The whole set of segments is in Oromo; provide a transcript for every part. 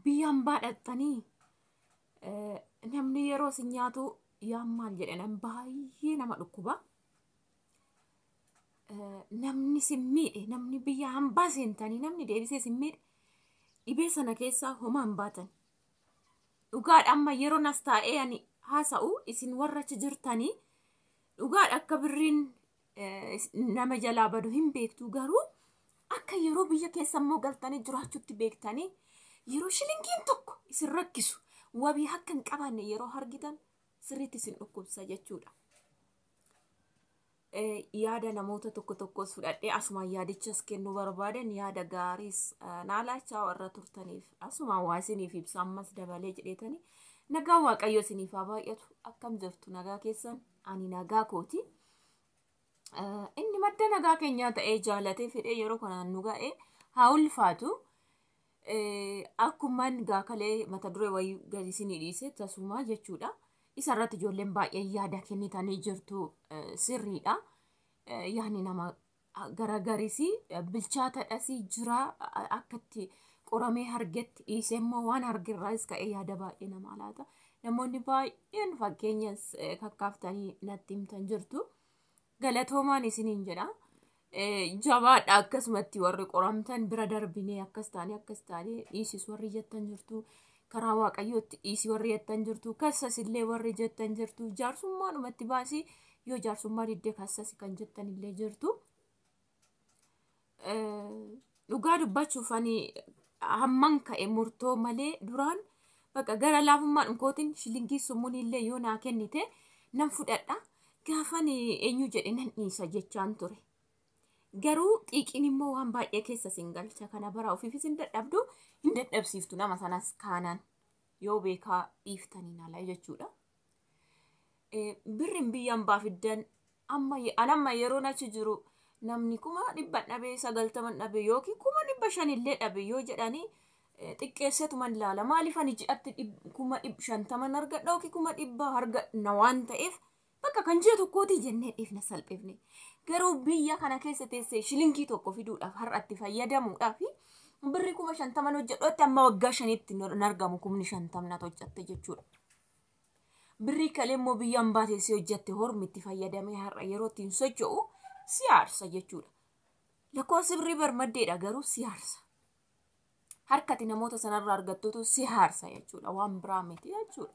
Biyyaan baadhattanii namni yeroo isin nyaatu yaan maal jedhan baay'ee nama dhukkuba. Namni isin miidhe, namni biyya hambaa seentanii namni deebisee isin miidhe, dhibee sana keessaa homaa hin baatan. Dhugaadha, amma yeroo nas taa'ee ani haasa'u isin warra achi jirtanii dhugaadha, akka birriin nama jalaa badu hin beektu, garuu akka yeroo biyya keessa immoo galtanii jiraachuutti beektanii yeroo shilingiin tokko isin rakkisu, wabii akka hin qabaanne yeroo argitan sirriitti isin dhukkubsa jechuudha. Yaada namoota tokko tokkos fudhadhee asumaan yaadichas kennuu barbaadan, yaada gaariis naalaachaa warra turtaniif asumaan waa isiniif ibsa ammas dabalee jedheetanii. Nagaan Waaqayyo isiniif haa baay'atu. Akkam jirtu? Nagaa keessan? Ani nagaa kooti. Inni madda nagaa keenyaa ta'ee jaalatee fedhee yeroo kanaan nu ga'e haa ulfaatu. Akkuman gaakalee mata duree wayii gadi isinii dhiise tasumaa jechuudha. Isa irratti ijoolleen baay'een yaada kennitanii jirtu, sirriidha. Yaadni nama garagaris bilchaatadhas jira, akkatti qoramee argetti dhiisee immoo waan argirraas ka'ee yaada baay'ee nama laata. Namoonni baay'een fakkeenyas kakkaaftanii natti himtan jirtu. Galatoomaan isiniin jedha. Jabaadha, akkasumatti warri qoramtan bira darbinee akkas taanee akkas taanee dhiisis warri jettan jirtu. Karaa Waaqayyootti dhiisii warri jettan jirtu. Kassas illee warri jettan jirtu. Jaarsummaadhumatti baasii, yoo jaarsummaa diddee kassas kan jettan illee jirtu. Dhugaa dubbachuuf ani hamman ka'e murtoo malee duraan bakka gara laafummaan kootiin shilingii summunii illee yoo naa kennite nan fudhadha. Gaafan eenyu jedhe nan dhiisa jechaan ture. Garuu xiiqiin immoo waan baay'ee keessa sin galcha. Kana bara ofiifis hin dadhabdu, hin dadhabsiiftu nama sanas kaanaan yoo beekaa dhiiftaniin ala jechuudha. Birriin biyyaan baafiddan amma an amma yeroon achi jiru namni 100,000 dhabee, 90 dhabee yookiin 500,000 illee dhabe yoo jedhanii xiqqeesseetuman ilaala. Maaliif? Ani ji'atti 50,000 argadha yookiin 100,000 argadha waan ta'eef bakka kan ji'a tokkootii jennee dhiifna, salphifne. Garuu biyya kana keessa teessee shilingii tokko fiduudhaaf, har'atti fayyadamuudhaaf, birrii 50,000 hojjedhutti amma waggaa 5tti hin argamu 50,000 hojjette jechuudha. Birrii kalee immoo biyya hambaa teessee hojjette hormi itti fayyadamee har'a yeroo ittiin socho'u si aarsa jechuudha. Lakkoofsi birrii barmaddeedha, garuu si aarsa. Harkati namoota sanarraa argattutu si aarsa jechuudha. Waan biraa miti jechuudha.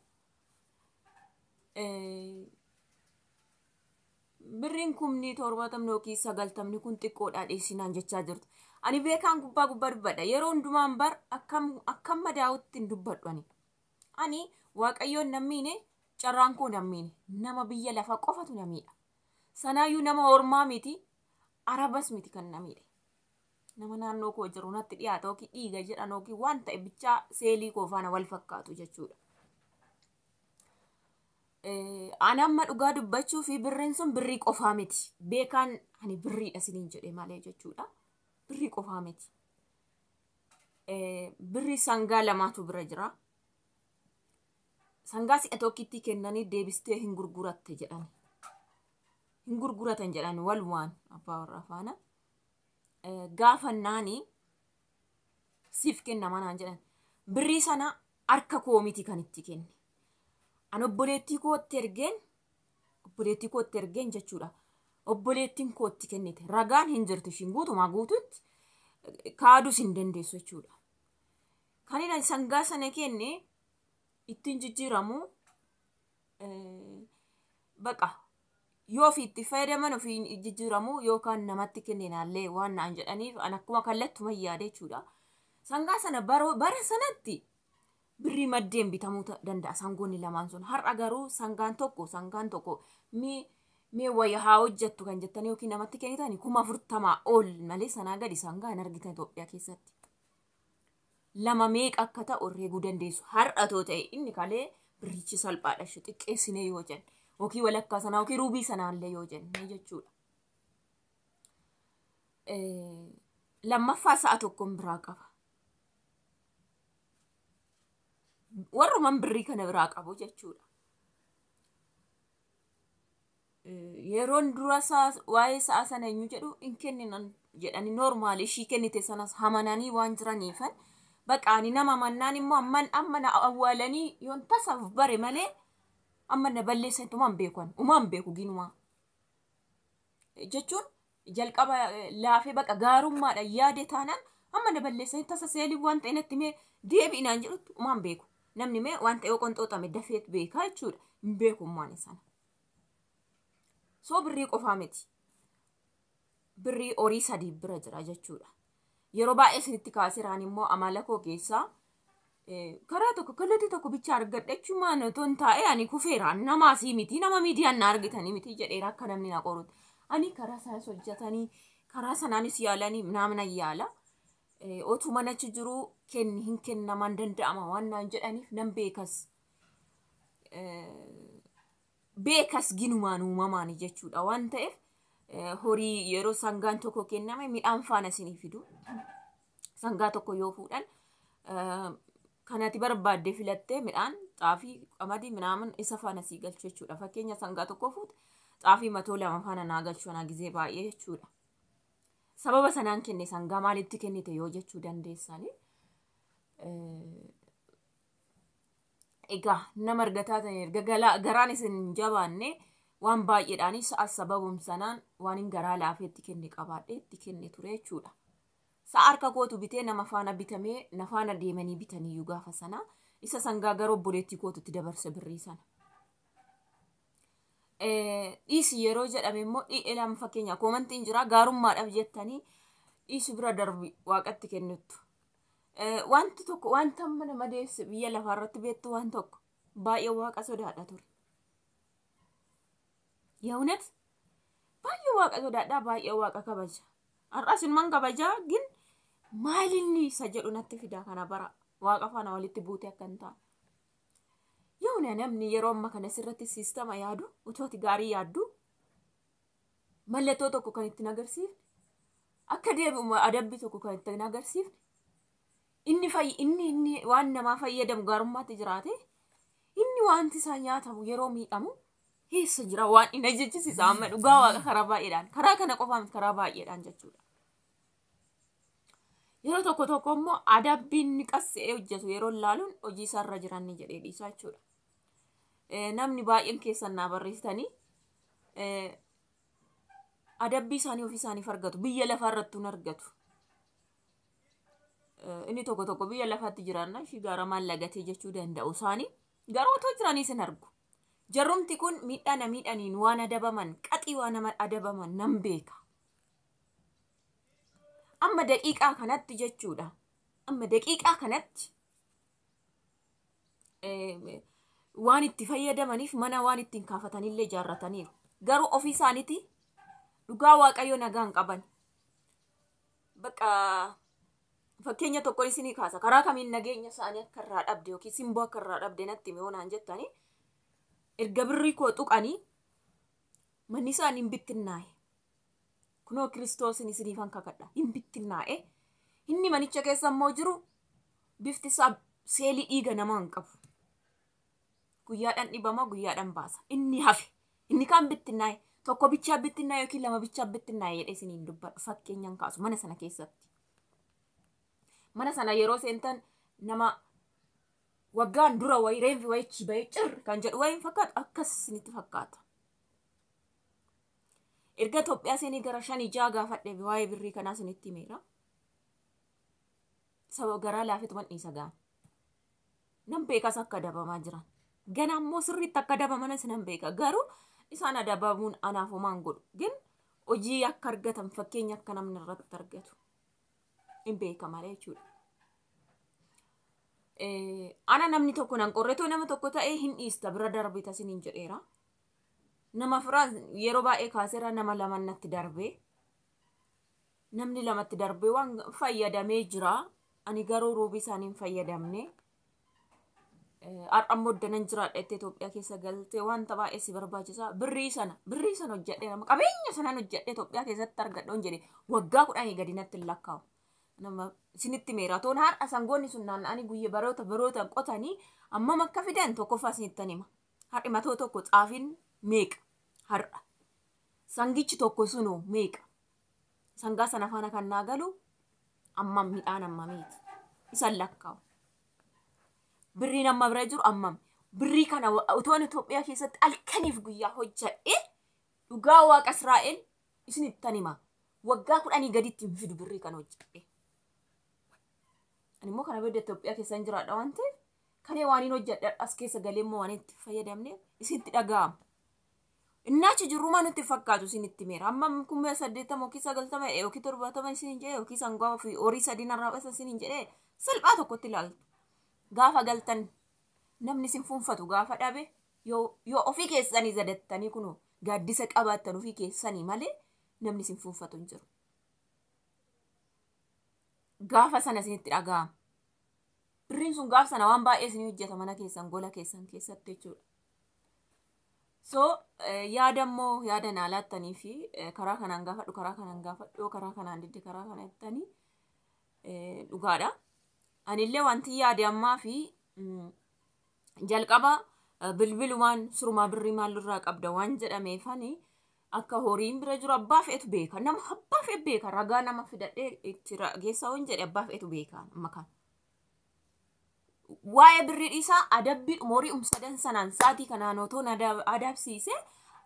Birriin 70,000 yookiin 90ni kun xiqqoodha dhiisinaan jechaa jirtu. Ani beekaan gubbaa gubbaa dubbadha. Yeroo hundumaan bar akkam madaa'utti hin dubbadhu ani. Ani Waaqayyoon nammiine, carraan koo nammiine, nama biyya lafa qofatu na miidha. Sanaayyuu nama ormaa miti, arabas miti kan na miidhe. Nama naannoo koo jiru natti dhiyaata yookiin dhiiga jedhan yookiin waan ta'e bichaa seelii koo faana wal fakkaatu jechuudha. Ani amma dhugaa dubbachuu fi birriin sun birrii qofaa miti. Beekaan ani birriidha isiniin jedhe malee jechuudha. Birrii qofaa miti. Birrii sangaa lamaatu bira jira. Sangaa si'a tokkitti kennanii deebistee hin gurguratte jedhani. Hin gurguratan jedhani walumaan abbaa warraa faana. Gaafannaani siif kennama naan jedhan. Birrii sana harka koo miti kan itti kenne. An obboleettii kootti ergeen, obboleettii kootti ergeen jechuudha. Obboleettiin kootti kennite. Ragaan hin jirtu, ishiin guutumaa guututti kaadus hin dandeessu jechuudha. Kan inni sangaa sana kenne ittiin jijjiiramu baqa yoo ofii itti fayyadaman ofii jijjiiramu yookaan namatti kenninaallee waan naan jedhaniif an akkuma kallattuma yaade jechuudha. Sangaa sana bara sanatti birrii maddeen bitamuu danda'a sangoonni lamaan sun. Har'a garuu sangaan tokko mee wayya haa hojjettu kan jettanii yookiin namatti kennitan 40,000 ol malee sanaa gadi sangaa hin argitan Itoophiyaa keessatti. Lama meeqa akka ta'u herreeguu dandeessu. Har'a too ta'e inni kalee birrichi salphaadha ishee xiqqeessinee yoo jenne yookiin walakkaa sanaa yookiin ruubii sanaallee yoo jenne jechuudha. Lammaffaa sa'a tokkoon biraa qaba. Warruman birrii kana biraa qabu jechuudha. Yeroon dura waa'ee sa'a sana eenyu jedhu hin kenninan jedhanii, normal ishii kennite sanas hamananii waan jiraniifan Baqa ani nama mannaan immoo amman amma na awwaalanii yoon tasaaf bare malee amma na balleessantu umaan beeku ani. Umaan beeku ginumaa. Jechuun jalqaba laafee baqa gaarummaadhaan yaade taanaan amma na balleessanii tasa seelii waan ta'e natti mee deebi'inaan jedhutti umaan beeku. Namni mee waan ta'e yoo qonxooxame dafeet beekaa jechuudha. Hin beeku ummaan sana. Soo birrii qofaa miti. Birrii horii sadii bira jira jechuudha. Yeroo baay'ee isinitti kaaseeraan immoo amala koo keessaa karaa tokko kallattii tokko bicha argadha jechuun otoo hin taa'e ani kufeera namaasii miti nama miidiyaan na argitanii miti jedheera akka namni na qorutti. Ani karaa sanas hojjetanii karaa sanaanis yaalanii naamna yaala. Otuma achi jiru kenni hin kennaman danda'ama waan naan jedhaniif nan beekas. Beekas ginumaan uumamaan jechuudha waan ta'eef horii yeroo sangaan tokko kenname midhaan faana isinii fidu. Sangaa tokko yoo fuudhan kanati barbaadde filattee midhaan xaafii qamadii minaamin isa faana sii galchu jechuudha. Fakkeenya sangaa tokko fuute xaafii 200 faana naa galchu anaa gizee baay'ee jechuudha. Sababa sanaan kenne sangaa maalitti kennite yoo jechuu dandeessani. Egaa nama argataa ta'e erga garaan isin hin jabaanne waan baay'eedhaan sa'a sababum sanaan waan hin garaa laafee itti kenne qabaadhee itti kenne ture jechuudha. Sa'a harka kootu bitee nama faana bitamee na faana deemanii bitaniyyuu gaafa sana isa sangaa gara obboleettii kootutti dabarse birrii sana. Dhiisi yeroo jedhame immoo lama fakkeenya koomantiin jira gaarummaadhaaf jettanii dhiisi bira darbi waaqatti kennittu. Wanti tokko wanta amma nama deesse biyya lafaarratti beektu waan tokko baay'ee waaqa sodaadha ture. Yawunet baay'ee waaqa sodaadha baay'ee waaqa kabaja. Har'as ilmaan kabajaa gin maalinni isa jedhu natti fidaa kana bara waaqa faana walitti buute akka hin taane. Yawuna namni yeroo amma kana sirratti siistama yaadu utuu ati gaarii yaaddu mallattoo tokko kan ittiin agarsiifne akka deebi'u adabbii tokko kan ittiin agarsiifne inni inni waan namaa fayyadamu gaarummaatti jiraate inni wanti isaa nyaatamu yeroo miidhamu eessa jira waan inni jechisiisa amma dhugaa waaqa karaa baay'eedhaan karaa kana qofaa miti karaa baay'eedhaan jechuudha. Yeroo tokko tokko immoo adabbiin inni qassee hojjetu yeroo ilaaluun hojii isaarra jiran ni jedhee dhiisaa jechuudha. Namni baay'een keessan naa barreessitanii adabbii isaanii ofii isaaniif argatu biyya lafaarrattuu hin argatu. Inni tokko tokko biyya lafaatti jiraanna ishii gaara maallagatee jechuu danda'u isaanii garuu otoo jiraniis hin argu. Jarrumti kun miidhaa na miidhaniin waan adabaman qaxii waan nama adabaman nan beeka. Amma daqiiqaa kanatti jechuudha. Amma daqiiqaa kanatti waan itti fayyadamaniif mana waan ittiin kaafatanillee ijaarrataniiru. Garuu ofii isaaniiti dhugaa waaqayyo nagaa hin qaban. Bakka fakkeenya tokko isinii kaasa. Karaa kamiin nageenya isaanii akka irraa dhabde yookiin simboo akka irraa dhabde natti hime naan jettanii erga birrii koo tuqanii manni isaanii hin bittinnaa'e. Kunoo Kiristoosin isiniifan kakadha. Hin bittinnaa'e. Inni manicha keessa immoo jiru bifti isaa seelii dhiiga namaa hin qabu. Guyyaadhaan dhibama guyyaadhaan baasa. Inni hafe. Inni kaan bittinnaa'e. Tokko bichaa bittinnaa'e yookiin lama bichaa bittinnaa'e jedhee isiniin dubbadhu fakkeenyaan kaasu mana sana keessatti. Mana sana yeroo seentan nama waggaan dura wayii reenfi wayii achi bahee cir kan jedhu wayii fakkaatu akkas isinitti fakkaata. Erga Itoophiyaa seenii gara 5-6 gaafadhe waa'ee birrii kanaa isinitti himeera. Saba garaa laafetuman dhiisa ga'a. Nan beekas akka adabamaa jiran. Gana immoo sirriitti akka adabamanis nan beeka. Garuu isaan adabamuun anaaf homaa hin godhu. Gin hojii akka argatan fakkeenya akka namni irratti argatu hin beeka malee jechuudha. Ana namni tokko nan qorretoo nama tokko ta'ee hin dhiista bira darbita isiniin jedheera. Nama firaan yeroo baay'ee kaaseera nama lama natti darbee. Namni lamatti darbee waan fayyadamee jira. Ani garuu ruubii isaanii hin fayyadamne. Har'a immoo danan jiraadha jettee Itoophiyaa keessa galtee wanta baay'ee si barbaachisa. Birrii sana hojjedhee nama qabeenya sanaan hojjedhee Itoophiyaa keessatti argadhu hin jedhe waggaa 10 gadi natti hin lakkaa'u. Nama isinitti meera toon har'a sangoonni sun naanna'anii guyya baroota qotanii ammam akka fidan tokkoffaa isinittan hima. Har'i matoo tokko xaafiin meeqa har'a. Sangichi tokko sunoo meeqa. Sangaa sana faana kan naa galu ammam midhaan ammamiiti. Isan lakkaa'u. Birriin amma bira jiru ammam. Birrii kana utoon Itoophiyaa keessatti halkaniif guyyaa hojjedhe, dhugaa Waaqa Israa'el isinittan hima. Waggaa 10 gaditti hin fidu birrii kana hojjedhe. Ani immoo kana booda Itoophiyaa keessa hin jiraadha waan ta'eef, kalee waan hin hojjedhe as keessa galee immoo waan itti fayyadamne isinitti dhaga'ama. Innaachi jirrumaa nutti fakkaatu isinitti meera. Amma 80,000 yookiin 90 yookiin 70 isin jedhee, yookiin sangaa fi horii sadii narraa basa isin jedhee, salphaa tokkotti ilaaltu. Gaafa galtan namni isin fuunfatu gaafa dhabe, yoo ofii keessanii zadattanii kun gaaddisa qabaattan ofii keessanii malee, namni isin fuunfatu hin jiru. Gaafa sana isinitti dhaga'ama. Birriin sun gaafa sana waan baay'ee isin hojjeta mana keessan, gola keessan keessatti jechuudha. So yaada immoo yaada naa laattanii fi karaa kanaan gaafadhu, karaa kanaan gaafadhu, karaa kanaan didde, karaa kana jettanii, dhugaadha. Anillee wanti yaade ammaa fi jalqaba bilbilumaan surumaa birrii maalirraa qabda waan jedhameefani, akka horiin bira jiru abbaa fe'etu beeka. Nama abbaa fe'e beeka. Ragaa nama fidadhee itti geessaa waan jedhe abbaa fe'etu beeka amma kana. Waa'ee birrii dhiisaa, adabbii horii umsadan sanaan sa'aatii kanaan otoo adabsiise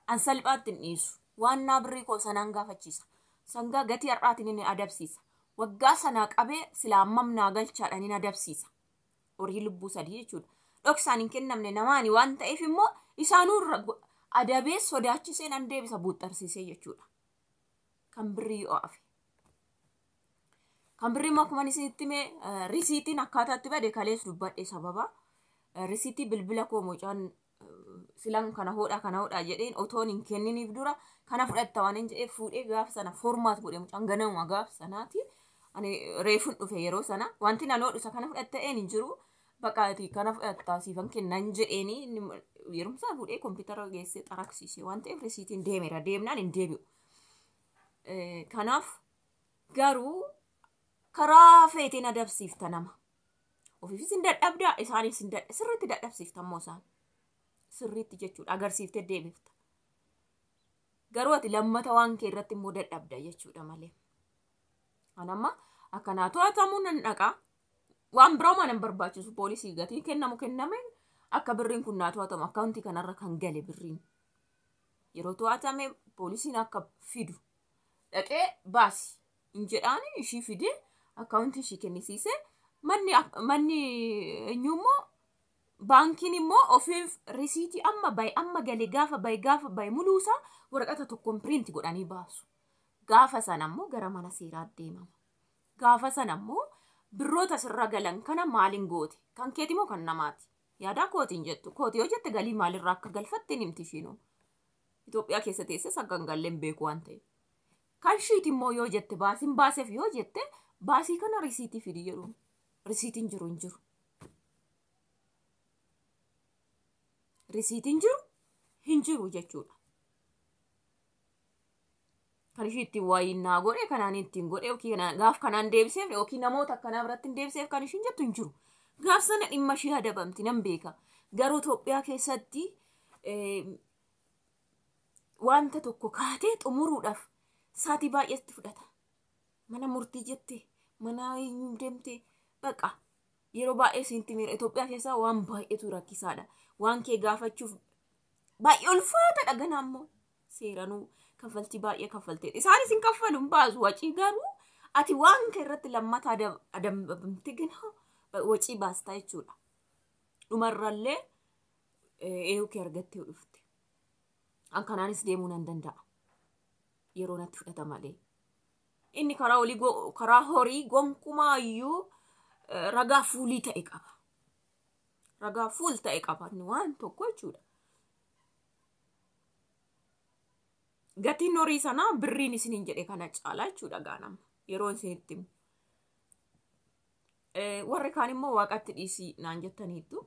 an salphaatti hin dhiisu. Waan naa birrii koo sanaan gaafachiisa. Sangaa gatii har'aatiin inni adabsiisa. Waggaa sanaa qabee silaa hammam naa galchaadhaan inni adabsiisa. Horii lubbuu sadii jechuudha. Dhoksaan hin kennamne namaani waan ta'eef immoo isaanuu adabee sodaachisee nan deebisa buuxxarsiisee jechuudha. Kan birrii yoo hafe. Kan birrii immoo akkuma isinitti hime, risiitiin akkaataa itti bade kalees dubbadhe sababa. Risiitii bilbila koo mucaan silan kana hodhaa kana hodhaa jedheen otoon hin kenniniif dura kana fudhatta waan hin jedhee fuudhee gaafa sana format godhe mucaan ganama gaafa sanaati. Ani reefun dhufe yeroo sana, wanti nan hodhu isa kana fudhatta een hin jiru. Baqaati kana fudhattaa siifan kennan jedheeni, yerumsaa fuudhee kompiitara geessee xaraksiise waan ta'eef risiitiin deemeera, deemnaan hin deebi'u. Kanaaf garuu karaa feeteen adabsiifta nama. Ofiifis hin dadhabdaa, isaanis hin sirriitti dadhabsiifta immoo isaan. Sirriitti jechuudha, agarsiiftee deebifta. Garuu ati lammata waan kee irratti immoo dadhabda jechuudha malee. An amma akkanaa to'atamuu nan dhaqaa. Waan biroo mana hin barbaachisu, poolisii gatii kennamu kenname, akka birriin kun naa to'atamu, akkaawuntii kanarra kan gale birriin. Yeroo to'atame poolisiin akka fidu dhaqee baasi hin jedhaani, ishii fidee akkaawuntii ishii kennisiise, manni eenyummoo baankiin immoo ofiif risiitii amma bahe, amma gale, gaafa bahe, gaafa bahe muluusaa waraqata tokkoon print godhanii baasu. Gaafa sana immoo gara mana seeraa deemama. Gaafa sana immoo birroota sirra galan kana maaliin goote? Kan keeti moo kan namaati? Yaadaa kootiin jettu. Kooti yoo jette galii maalirraa akka galfatte himti ishiinuu. Itoophiyaa keessa teesses akka hin galleen beeku waan ta'eef. Kan shiiti immoo yoo jette, baasiin baaseef yoo jette, baasii kana risiitii fidi jedhu. Risiitiin jiru hin jiru. Risiitiin jiru hin jiru jechuudha. Kan ishii ittiin waayii naa godhe, kanaan ittiin godhe, yookiin gaaf kanaan deebiseef, yookiin namoota akkanaa biratti hin deebiseef kan ishiin jettu hin jiru. Gaaf sana dhimma ishii adabamti nan beeka. Garuu Itoophiyaa keessatti wanta tokko kaatee xumuruudhaaf saatii baay'eetti fudhata. Mana murtii jette, mana deemte, baqa yeroo baay'ee siinti miira Itoophiyaa keessaa waan baay'eetu rakkisaadha. Waan kee gaafachuuf baay'ee ulfaataadha, ganaa immoo seeranuu kaffaltii baay'ee kaffaltee. Isaanis hin kaffalu, hin baasu wacii, garuu ati waan kee irratti lammata adabamte ganaa wacii baastaa jechuudha. Dhumarrallee eeyyuu kee argattee dhufte. An kanaanis deemuu nan danda'a. Yeroo natti fudhata malee. Inni karaa olii, karaa horii gonkumaayyuu ragaa fuulii ta'e qaba. Ragaa fuul ta'e qaba inni waan tokko jechuudha. Gatiin horii sanaa birriin isiniin jedhe kana caalaa jechuudha gaanama. Yeroo isinitti himu. Warri kaan immoo Waaqatti dhiisii naan jettaniittu.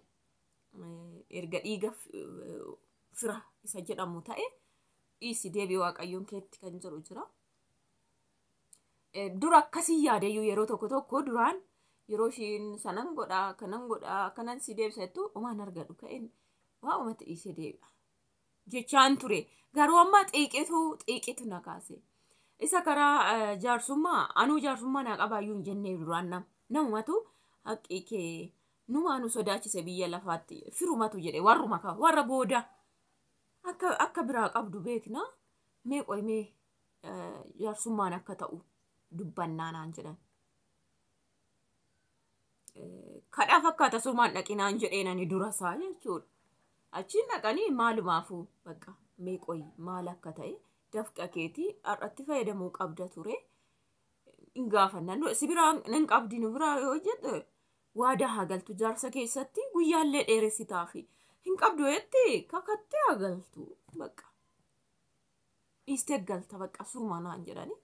Erga dhiiga fira isa jedhamu ta'e dhiisi, deebii Waaqayyoon keetti kan jedhu jira. Dura akkasii yaadeyyuu, yeroo tokko tokko duraan yeroo ishiin sanan godhaa, kanan godhaa, kanan si deebisa jettu, homaan argadhu ka'een waa uumatti dhiisee deebi'a jechaan ture. Garuu amma xiiqitu xiiqitu na kaase. Isa karaa jaarsummaa anuu jaarsummaa naa qabaayyuu hin jennee duraan namumatu Haqqi kee numaa nu sodaachise biyya lafaatti firumatu jedhe warruma ka warra booda akka biraa qabdu beekna. Mee qoy mee jaarsummaan akka ta'u dubbannaa naan jedhan. Kadhaa fakkaata sumaan dhaqinaan jedheen ani dura isaa jechuudha. Achiin dhaqanii maalumaafuu bakka mee qoy maal akka ta'e dafqa keetii har'atti fayyadamuu qabda ture. Hin gaafanna. Si biraa nan qabdi nu biraa yoo jette waadaa haa galtu jaarsa keessatti guyyaallee dheeressitaafi. Hin qabdu jetti kakattee haa galtu bakka. Dhiistee galta bakka suruma naan jedhani.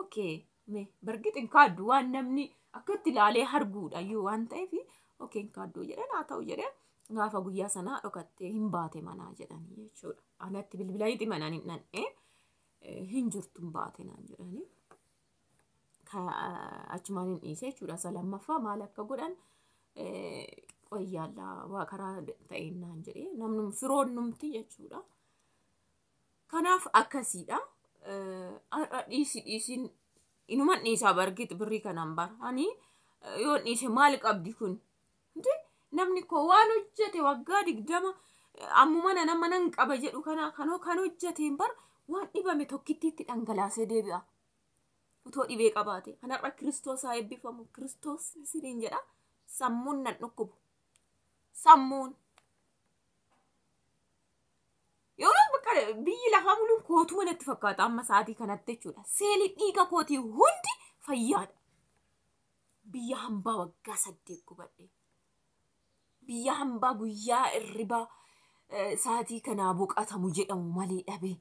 Okay mee bargit hin kaaddu waan namni akkatti ilaalee arguudha iyyuu waan ta'eef okay hin kaaddu jedhan haa ta'u jedhee gaafa guyyaa sanaa dhokattee hin baate manaa jedhanii jechuudha. Anatti bilbilaniiti manaan hin dhandhee hin jirtu hin baate naan jedhanii. Achumaan hin dhiise jechuudha. Isa lammaffaa maal akka godhan qoyyaallaa waa karaa ta'een naan jedhee namni firoon numti jechuudha. Kanaaf akkasiidha. Har'a dhiisi dhiisiin inuman dhiisaa bargit birrii kanaan bara. Ani yoo dhiise maal qabdi kun? Namni koo waan hojjete waggaa 20 ammuma nama nan qaba jedhu kana kan hojjeteen bar waan dhibame tokkittiitti dhangalaasee deebi'a. Utoo dhibee qabaate. Kanarra Kiristoos haa eebbifamu. Kiristoos isiniin jedha. Sammuun nan dhukkubu. Sammuun. Yoo bakka biyyi lafaa muluun kootuma natti fakkaata amma sa'aatii kanatti jechuudha. Seeliin dhiiga kootii hundi fayyaadha. Biyya hambaa waggaa 8 gubadhe. Biyya hambaa guyyaa irribaa sa'aatii kanaa boqotamu jedhamu malee dhabe.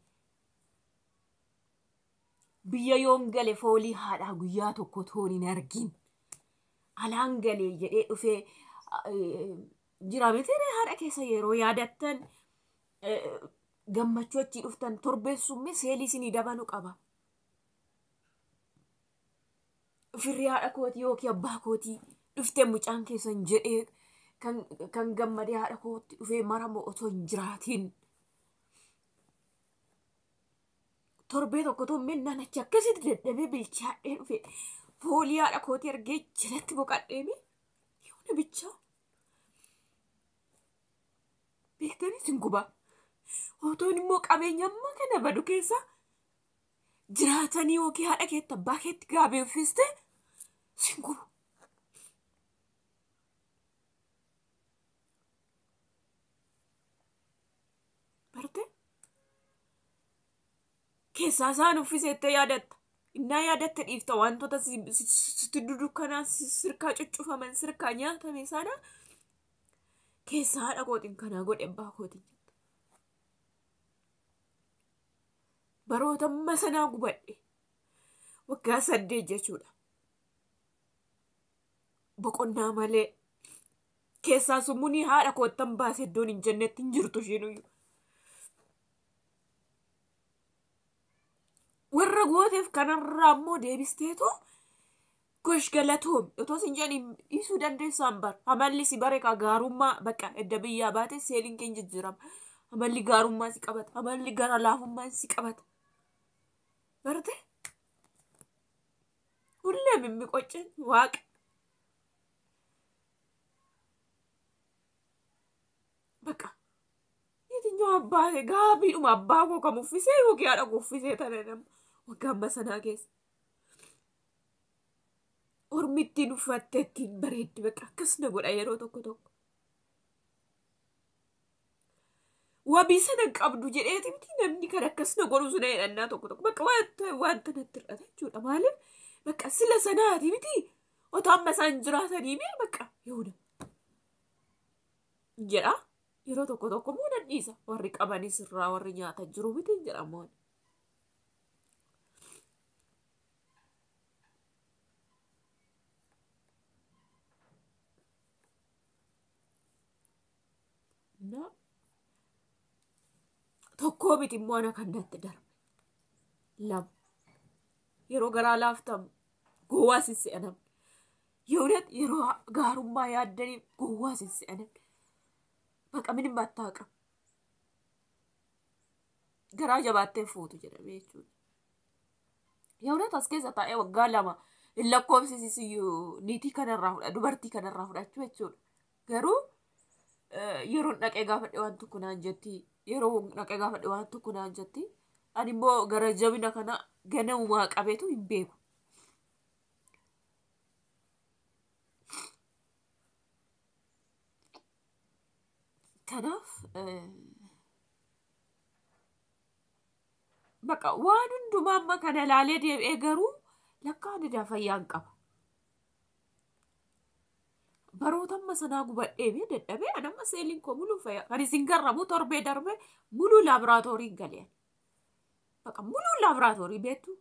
Biyya yoon gale foolii haadhaa guyyaa tokko toon hin argin. Alaan galee jedhee dhufee jira miti haadha keessa yeroo yaadattan gammachuu achii dhuftan torbeessummi seelii isinii dabaluu qaba. Firri haadha kootii yookiin abbaa kootii dhuftee mucaan keessan jedhee kan gammadee haadha kootti dhufee maramu otoo hin jiraatiin. Torbee tokko tommeen achi akkasitti dadhabee bilchaadhee dhufe foolii haadha kootii argee jalatti boqadhee yoona bichaa. Beektanii sin guba. Otoon immoo qabeenya ammaa kana badu keessa jiraatanii yookiin haadha keetti abbaa keetti gaabee uffiste sin gubu. Barte? Keessaa isaan uffiseettee yaadatta. Innaa yaadatte dhiifta wantoota sitti dudukkanaa sirkaa cuccufaman sirkaa nyaatame sana keessaa haadha kootiin kanaa godhe abbaa kootiin. Baroota amma sanaa gubadhe waggaa 8 jechuudha. Boqonnaa malee keessaa summunii haadha koottan baase iddoon hin jennetti hin jirtu ishiinuyyuu. Warra gooteef kanarraa immoo deebisteetu gosh galatoom otoo sin jedhanii dhiisuu dandeessaan bar amalli si bare ka gaarummaa bakka edda biyyaa baate seeliin keenya jijjiirama. Amalli gaarummaa si qabata. Amalli gara laafummaa si qabata. Barte? Hullee mimmiqocceen waaqa. Bakka የትኛው አባቴ gaabiidhuma abbaa koo kam uffisee yookiin haadha koo uffisee tana nama waggaa amma sanaa keessa. Ormi ittiin uffatte ittiin bareeddi bakka akkas na godha yeroo tokko tokko. Wabii sana qabdu jedheeti miti namni kan akkas na godhu suna jedhannaa tokko tokko bakka wanta natti hir'ata jechuudha. Maaliif bakka sila sanaati miti otoo amma isaan jiraatanii mee bakka yoona jedha. Yeroo tokko tokko immoo nan dhiisa warri qabanis irraa warri nyaatan jiru miti jedhamu. Tokkoo miti immoo ana kan natti darbe. 2 yeroo garaa laaftamu gowwaa sin se'a namni. Yeroo gaarummaa yaaddaniif gowwaa sin se'a namni. Baqa minim attaaqam. Garaa jabaattee fuutu jedhamee jechuudha. Yehudat as keessa taa'ee waggaa 2 Hin lakkoofsisiyyuu niitii kanarraa fudha, dubartii kanarraa fudhachuu jechuudha. Garuu yeroon dhaqee gaafadhe waan tokko naan jetti, yeroo dhaqee gaafadhe waan tokko naan jetti. Ani immoo gara jabina kana ganamumaa qabeetu hin beeku. Kanaaf baqa waan hundumaa amma kana ilaalee deebi'ee garuu lakkaa ani fayyaan qaba. Baroota amma sanaa gubadhee bee dadhabee ani amma seeliin koo muluu fayyaa kan isin garramu torbee darbee muluu laaboraatoorii galee. Baqa muluu laaboraatoorii beektu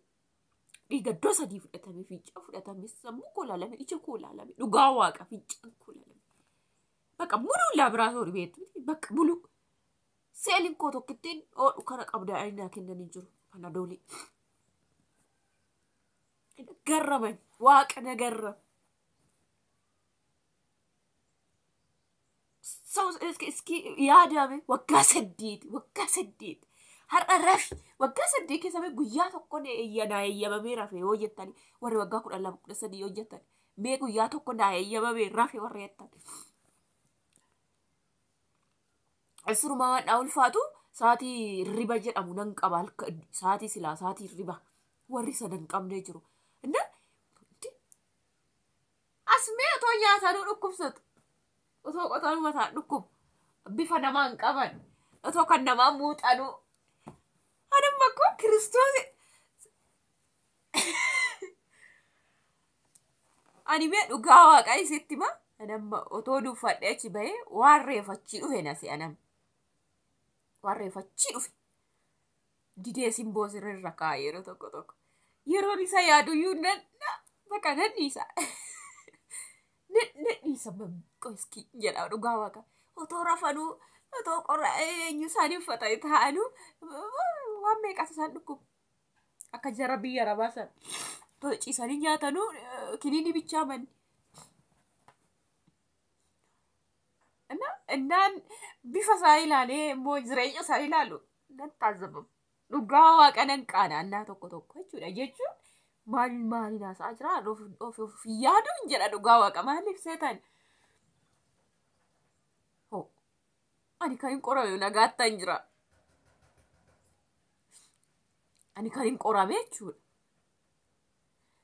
dhiiga iddoo sadii fudhatame, fincaan fudhatame, sammuu koo ilaalame, ija koo ilaalame, dhugaa waaqa fincaan koo ilaalame. Baqa muluu laaboraatoorii beektu bakka muluu seeliin koo tokkittiin oodhu kana qabdaa inni naa kennanii jiru kana doolii. Garraman waaqa na garrama. Iski yaadame waggaa 8, waggaa 8 har'a rafi, waggaa 8 keessa guyyaa tokko naa eeyyamamee rafe yoo jettani, warri waggaa 12, 13 yoo jettan, mee guyyaa tokko naa eeyyamamee rafe warri jettan. Sirumaa waan dhaa ulfaatu sa'aatii riba jedhamu nan qaba, sa'aatii silaa sa'aatii riba warri sana hin qabne jiru. As mee otoo nyaatanuu dhukkubsatu, otoo qotanuu mataan dhukkubu, bifa namaa hin qaban, otoo kan namaa muuxanuu. Anamma koo Kiristoos ani mee dhugaa waaqa isitti ma anamma otoo duffadhee achi bahee waan reeffachii dhufe na se'anam. Waan reeffachii dhufe. Didee simboo sirriirra kaa'e yeroo tokko tokko. Yeroon isa yaaduyyuu nan bakka nan dhiisa. Nan dhiisa qoiskii jedha dhugaa waaqa. Otoo rafanuu, otoo qorra eenyu isaanii uffatanii taa'anuu waan meeqatu isaan dhukkuba. Akka jara biyya arabaa sana. Otoo ciisanii nyaatanuu kiniinii bichaa manni. Innaan bifa isaa ilaalee immoo jireenya isaa ilaalu nan taazzabamu. Dhugaa waaqa nan qaana annaa tokko tokko jechuudha, jechuun maal maaliin haasa'aa jira of yaaduun jedha dhugaa waaqa, maaliif seetan hoo ani kan hin qorame nagaattan jira. Ani kan hin qorame jechuudha.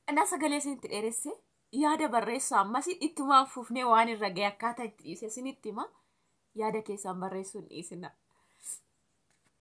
Innaa sagalee isinitti dheeresse, yaada barreessaa ammas ittumaan fufnee waan irra ga'e akkaataa itti dhiise isinitti hima, yaada keessaan barreessuun dhiisina.